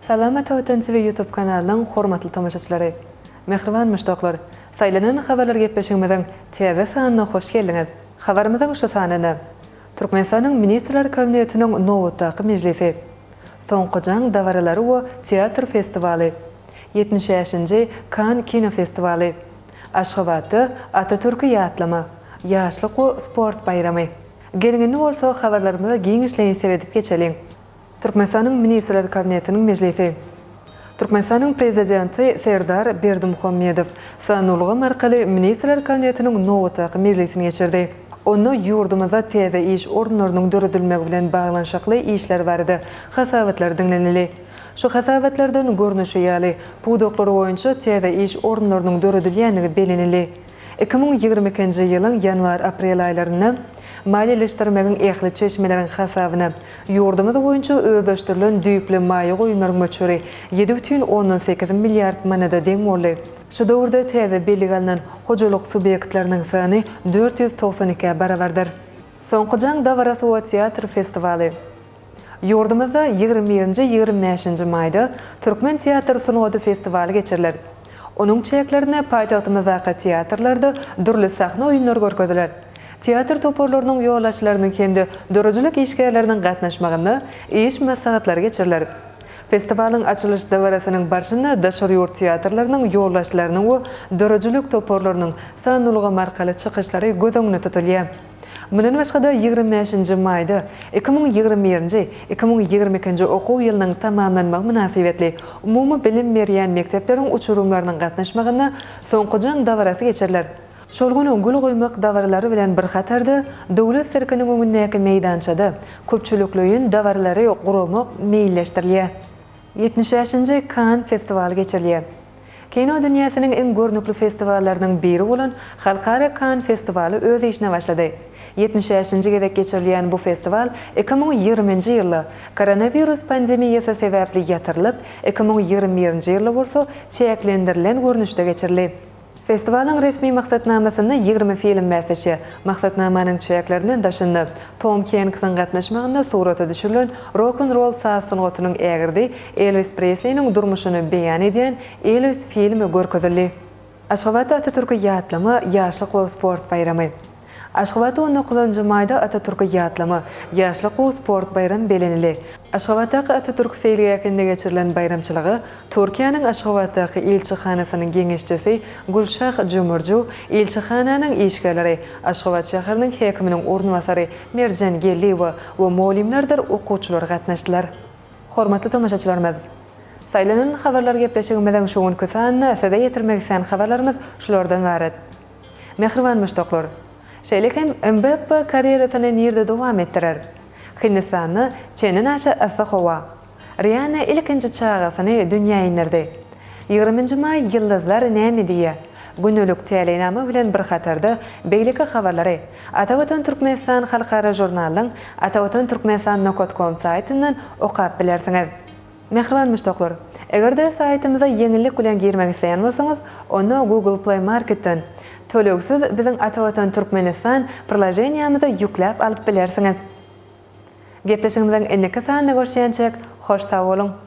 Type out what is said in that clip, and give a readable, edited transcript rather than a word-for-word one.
Salam Atavatan TV YouTube kanalynyň hormatly tomaşaçylary! Mähriban muşdaklar! Saýlanan habarlar gepleşigimiziň täze sanyna hoş geldiňiz! Habarymyzyň şu sanynda Türkmenistanyň Ministrler Kabinetiniň nobatdaky mejlisi, Soňky jaň dabaralary we teatr festiwaly, 75-nji Kann kinofestiwaly, Aşgabatda Atatürki ýatlama, ýaşlyk we sport baýramy. Geliň indi bolsa habarlarymyza giňişleýin seredip geçeliň. Türkmenistanyň Ministrler Kabinetiniň mejlisi. Türkmenistanyň Prezidenti Serdar Berdimuhamedow sanly ulgam arkaly Ministrler Kabinetiniň nobatdaky mejlisini geçirdi. Onda ýurdumyzda täze iş orunlarynyň döredilmegi bilen baglanyşykly işler barada hasabatlar diňlenildi. Şu hasabatlardan görnüşi ýaly, pudaklar boýunça täze iş orunlarynyň döredilýändigi bellenildi. 2022-nji ýylyň ýanwar-aprel aýlarynda maliýeleşdirmegiň ähli çeşmeleriň hasabyna ýurdumyz boýunça özleşdirilen düýpli maýa goýumlaryň möçberi 7,8 milliard manada deň boldy. Şu döwürde täze bellige alnan hojalyk subýektleriniň sany 492-ä barabardyr. Soňky jaň dabarasy we teatr festiwaly. Ýurdumyzda ýigrimi birinji, ýigrimi bäşinji maýda Türkmen teatr sungaty festiwaly geçiriler. Onuň çäklerinde paýtagtymyzdaky teatrlarda dürli sahna oýunlary görkeziler. Teatr toparlarynyň ýolbaşçylarynyň hem-de döredijilik işgärleriniň gatnaşmagynda iş maslahatlary geçiriler. Festiwalyň açylyş dabarasynyň barşynda daşary ýurt teatrlarynyň ýolbaşçylarynyň we döredijilik toparlarynyň sanly ulgam arkaly çykyşlary göz öňünde tutulýar. Mundan başga-da, 25-nji maýda 2021-nji, 2022-nji okuw ýylynyň tamamlanmagy mynasybetli umumy bilim berýän mekdepleriň uçurymlarynyň gatnaşmagynda Soňky jaň dabarasy geçiriler. Şol gün gül goýmak dabaralary bilen bir hatarda, Döwlet sirkiniň öňündäki meýdançada köpçülikleýin dabaralary guramak meýilleşdirilýär. 75-nji Kann festiwaly geçirilýär. Kino dünýäsiniň iň görnükli festiwallarynyň biri bolan Halkara Kann festiwaly öz işine başlady. 75-nji gezek geçirilýän bu festiwal 2020-nji ýylda koronawirus pandemiýasy sebäpli ýatyrylyp, 2021-nji ýylda bolsa çäklendirilen görnüşde geçirildi. Festiwalyň resmi maksatnamasynda 20 film bäsleşýär. Maksatnamanyň çäklerinden daşynda, Tom Henksiň gatnaşmagynda surata düşürilen rok-n-roll saz sungatynyň ägirdi Elwis Presliniň durmuşyny beýan edýän Elwis filmi görkezildi. Aşgabatda Atatürki ýatlama, ýaşlyk we sport baýramy. Aşgabatda on dokuzynjy maýda Atatürki ýatlama, ýaşlyk we sport baýramy bellenildi. Aşgabatdaky Atatürk seýilgähinde geçirilen baýramçylyga Türkiýäniň Aşgabatdaky ilçihanasynyň geňeşçisi Gülşah Jümürju, ilçihananyň işgärleri, Aşgabat şäheriniň häkiminiň orunbasary Merjen Geldiýewa we mugallymlardyr okuwçylar gatnaşdylar. Hormatly tomaşaçylarymyz! Saýlanan habarlar gepleşigimiziň şu günki sanynda size ýetirmek islän habarlarymyz şulardan ybarat. Mähriban muşdaklar! Şeýle hem Mbappe karýerasyny nirde dowam etdirer? Hindistanda çenden-aşa yssy howa. Rianna ilkinji çagasyny dünýä indirdi. Ýigriminji maý Ýyldyzlar näme diýýär? Gündelik täleýnama bilen bir hatarda beýleki habarlary Atavatan Türkmenistan halkara žurnalynyň atavatanturkmenistan nokat kom saýtyndan okap bilersiňiz. Mähriban muşdaklar! Eger-de saýtymyza ýeňillik bilen girmek isleýän bolsaňyz, onda Google Play Marketden tölegsiz biziň Atavatan Türkmenistan priloženiýamyzy ýükläp alyp bilersiňiz. Gepleşigimiziň indiki sanynda görüşýänçäk, hoş sag boluň!